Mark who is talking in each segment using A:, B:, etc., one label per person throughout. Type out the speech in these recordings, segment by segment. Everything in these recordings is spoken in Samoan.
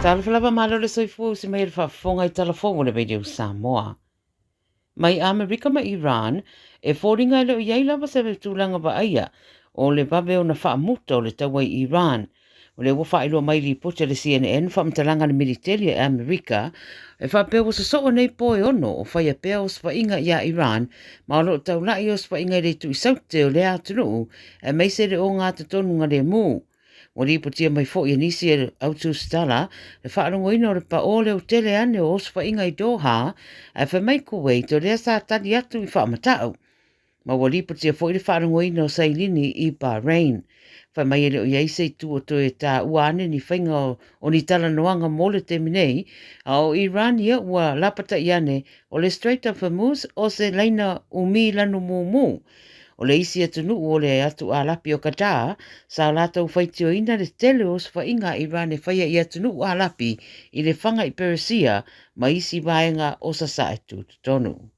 A: Talofa lava malo le soifua usi mai e le faafofoga i tala fou o le Radio Samoa. Mai Amerika ma Iran, e foliga e le o i ai lava se tulaga vaaia o le vave ona faamuta o le taua i Iran. O lea ua faailoa mai lipoti a le CNN faamatalaga a le militeli a Amerika e faapea ua sosoo nei po e ono o faia pea osofaiga iā Iran ma o lo o taulai osofaiga i le itu i saute o lea atunuu aemaise le ogatotonuga lemu. Ua lipotia mai foi e nisi e autusitala le faalogoina o le paʻō leotele ane o osofaiga i Doha, ae fai mai Kuwait o lea sa tali atu i faamata'u. Ma ua lipotia foi le faalogoina o sailini i Bahrain. Fai mai e le o i ai se itu o toe tāua ane ni faiga o ni talanoaga mo le taimi nei, a o Iran ia ua lapata'i ane o le Strait of Hormuz o se laina umi lanu mumu. O le isi atunuu o le atu Alapi o Qatar, sa o latou faitioina le tele o osofaiga a Iran e faia i atunuu Alapi i le faga i Peresia ma isi vaega o Sasae Tutotonu.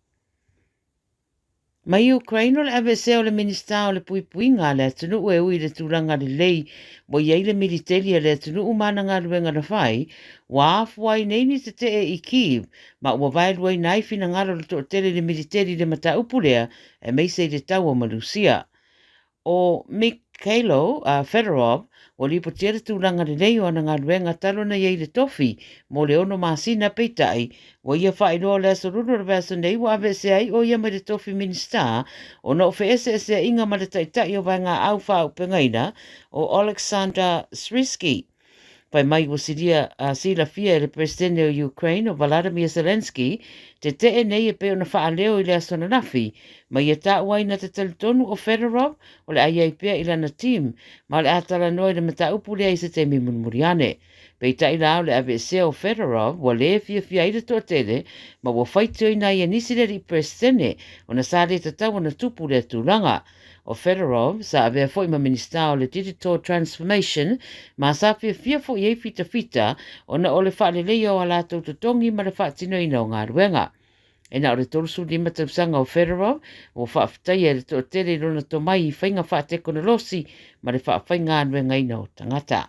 A: Mai Ukraine o le aveesea o le Minisita o le Puipuiga a le atunuu e ui i le tulaga lelei ua i ai le militeli a le atunuu ma ana galuega na fai, ua afua ai nei ni tetee i Kyiv ma ua vaeluaina ai finagalo o le toatele i le militeli i le mataupu lea aemaise i le taua ma Rusia. ʻO Mykhailo Fedorov, ua lipotia le tulaga lelei o ana galuega talu ona i ai i le tofi mo le ono masina, peitai, ua ia faailoa o le aso Lulu o le vaiaso nei ua aveesea ai ʻo ia mai le tofi Minisita ona o feeseeseaiga ma le taitai o vaegaau faaaupegaina o Oleksandr Syrskyi. Fai mai ua silia, silafia e le Peresetene o Ukraine o Volodymyr Zelenskyy tetee nei e pei ona faaleo i le aso ananafi, ma ia taua ai na te talitonu o Fedorov o le a i ai pea i lana team ma o le a talanoa i le mataupu lea i se taimi mulimuli ane. Peitai la o le aveesea o Fedorov ua lē fiafia ai le toatele ma ua faitioina ai e nisi le alii Peresetene ona sa lē tatau ona tupu lea tulaga. O Fedorov sa avea foi ma Minisita o le Digital Transformation ma sa fiafia foi i ai fitafita ona o le faaleleia o a latou totogi ma le faatinoina o galuega. E na o le 35 tausaga o Fedorov ua faafetaia e le toatele i lona tomai i faiga faatekonolosi ma le faafaigaluegaina o tagata.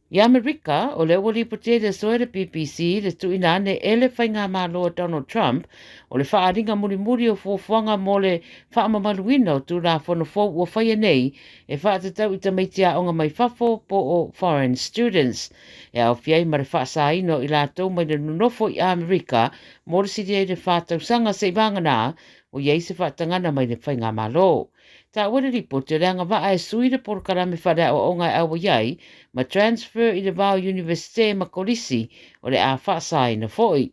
A: I Amerika, o lea ua lipotia i le aso e le BBC le tuuina ane e le faigamalo a Donald Trump o le faaaliga mulimuli o fuafuaga mo le faamamaluina o Tulafono fou ua faia nei e faatatau i tamaiti aoga mai fafo po o foreign students, e aofia ai ma le faasaina o i latou mai le nonofo i Amerika mo le silia i le 4 tausaga seivagana ua i ai se faatagana mai le faigamalo. Taua le lipoti o le agavaa e sui le polokalame faaleaoaoga e auai ai ma transfer i le va o Iunivesite ma Kolisi o le a faasaina foi.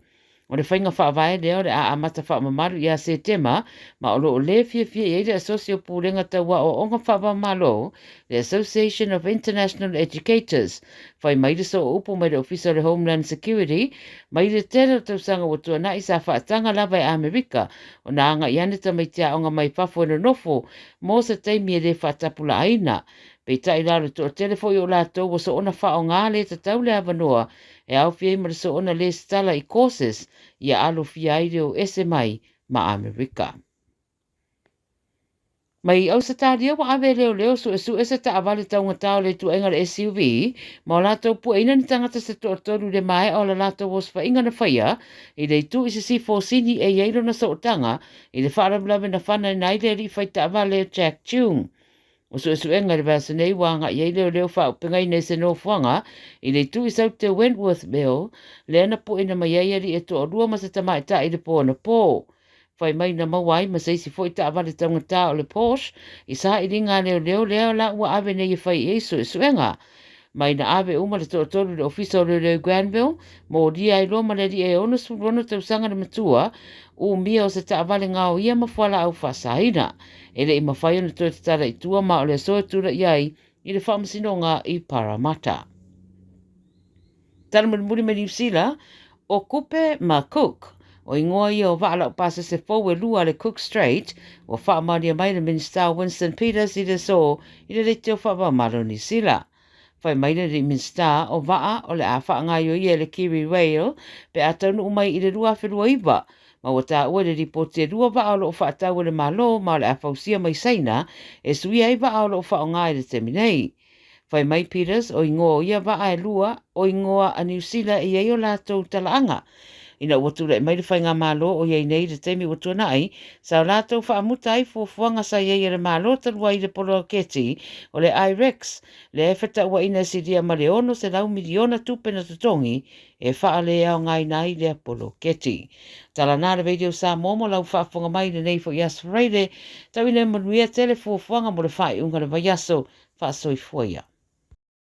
A: O le faiga faavae lea o le a amata faamamalu ia Setema ma o lo o lē fiafia i ai le Asosi o Pulega Tau Aoaoga Faava-o-Malo, le Association of International Educators. Fai mai le sooupu mai le Ofisa o le Homeland Security, mai le tele o tausaga ua tuana'i sa faataga lava e Amerika ona aga'i ane tamaiti aoga mai fafo e nonofo mo se taimi e lē faatapulaaina. Peitai la o le toatele foi o latou ua soona faaaogā lē tatau le avanoa e aofia ai ma le soona lesitala i courses ia alofia ai le o ese mai ma Amerika. Mai Ausetalia ua ave e leoleo suesue se taavale taugata o le ituaiga le SUV ma o latou pueina ni tagata se toatolu i le maea o la latou osofaiga na faia i le itu i sisifo o Sini e i ai lona sootaga i le faalavelave na fanaina ai le alii fai taavale Jack Chung. O suesuega i le vaiaso nei ua agai ai leoleo faaaupegaina i se nofoaga i le itu i saute o Wentworthville lea na pueina mai ai alii e toalua ma se tamaitai i le po anapo. Fai mai na maua ai ma se isi foi taavale taugata o le Porsche i sailiga a leoleo lea la ua ave nei e fai i ai suesuega. Mai na ave uma le toatolu i le ofisa o leoleo i Granville, molia ai loa ma le alii e 66 tausaga le matua, umia o se taavale gaoia ma fualaau faasaina. E le i mafai ona toe tatala i tua ma o le aso e tulai ai i le faamasinoga i Parramatta. Tala mulimuli mai Niu Sila, o Kupe ma Cook, o igoa ia o vaa laupasese fou e lua a le Cook Strait, ua faamaonia mai le Minisita Winston Peters i le aso i le leitio faava-o-Malo o Niu Sila. Fai mai le Minisita o vaa o le a faagaoioia e le Kiwi Rail pe a taunuu mai i le 2029, ma ua taua i le lipoti e lua vaa o lo o faatau e le Malo ma o le a fausia mai Saina e suia ai vaa o lo o faaaoga i le taimi nei. Fai mai Peters, o igoa o ia vaa e lua, o igoa a Niu Sila e i ai o latou talaaga. Ina ua tulai mai le faigamalo o i ai nei i le taimi ua tuanai, sa o latou faamuta ai fuafuaga sa i ai a le Malo talu ai i le poloketi o le IREX, lea e fetauaina e silia ma le $600 miliona tupe na totogi e faaleaogaina ai lea poloketi. Tala na le Radio Samoa mo lau faafofoga mai i lenei foi aso Faraile, tauina manuia tele fuafuaga mo le faaiuga o le vaiaso. Faasoifua ia.